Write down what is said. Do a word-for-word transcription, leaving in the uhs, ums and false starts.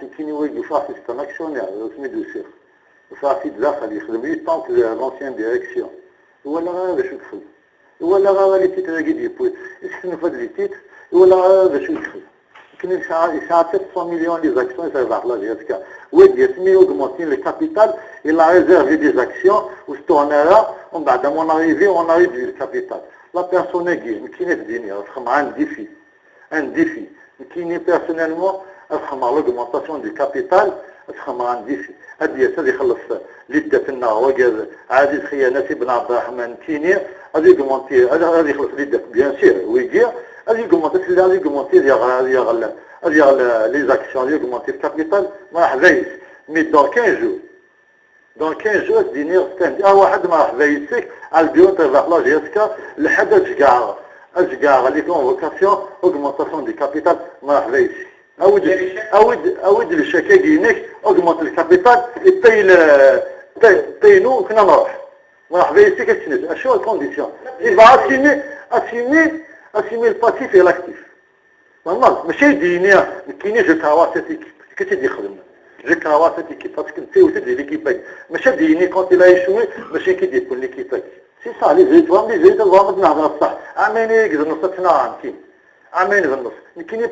Nekkini wagi ufiɣ-t-id d un actionnaire, asmi d-usiɣ. Ufiɣ-t-id daxel, yexdem huit ans d l'ancienne direction. Ur walaɣ ara d acu yexdem. Ur walaɣ ara les titres-agi d-yewwi. Is-, tenfa-d les titres, ur walaɣ ara d acu yexdem. Akken yesɛa, yesɛa sept cents millions les actions i terbaḥ la G S K. Wagi asmi augmentin le capital et la réserve des actions, ur s-tuɣen ara, umbeɛd à mon arrivée, on a réduit le capital. La personne-agi, nekkini ad d-iniɣ, ad xedmeɣ un défi. Un défi. Nekkini, personnellement, ad xedmeɣ l'augmentation du capital, ad xedmeɣ un défi. Ad d-yas ad ixelleṣ les dettes-nneɣ, wagi, Ɛaziz Xiyanas Ibn Ɛebderreḥman, nekkini, ad augmenti, ad, ad ixelleṣ les dettes, bien sûr, wigi, ad augmenti, ad augmenti, ad yaɣ, ad yaɣ, ad yaɣ les actions, ad augmenti le capital, merḥba yes. Mais dans quinze jours, dans quinze jours, ad d-iniɣ stand, ah, waḥed, merḥba yes-k, Albion terbeḥ la G S K, lḥedd ad ceggɛeɣ, ad ceggɛeɣ les convocations, augmentation du capital, merḥba yes-k. Awi-d, awi-d, awi-d le chèque-agi-inek, augmente le capital, et paye le, paye, paye-nous, kna nruḥ. Merḥba yes-k, ad tnez, acu les conditions? Yebɣa ad tini, ad tini, ad tini le passif et l'actif. Normal, mačči ad d-yini, nekkini, je crois cette équipe. Kečč i d-ixedmen. Je crois cette équipe, parce que netta iwet-d di l'équipe-agi. Mačči ad d-yini quand il a échoué, mačči nekk i d-yewwin l'équipe-agi. C'est ça, les étoiles, les étoiles, tebɣam ad nehder ṣṣeḥ. Ɛamayen i d nneṣ ad tt-nɣen, nekkini. Ɛamayen d nneṣ. Nekkini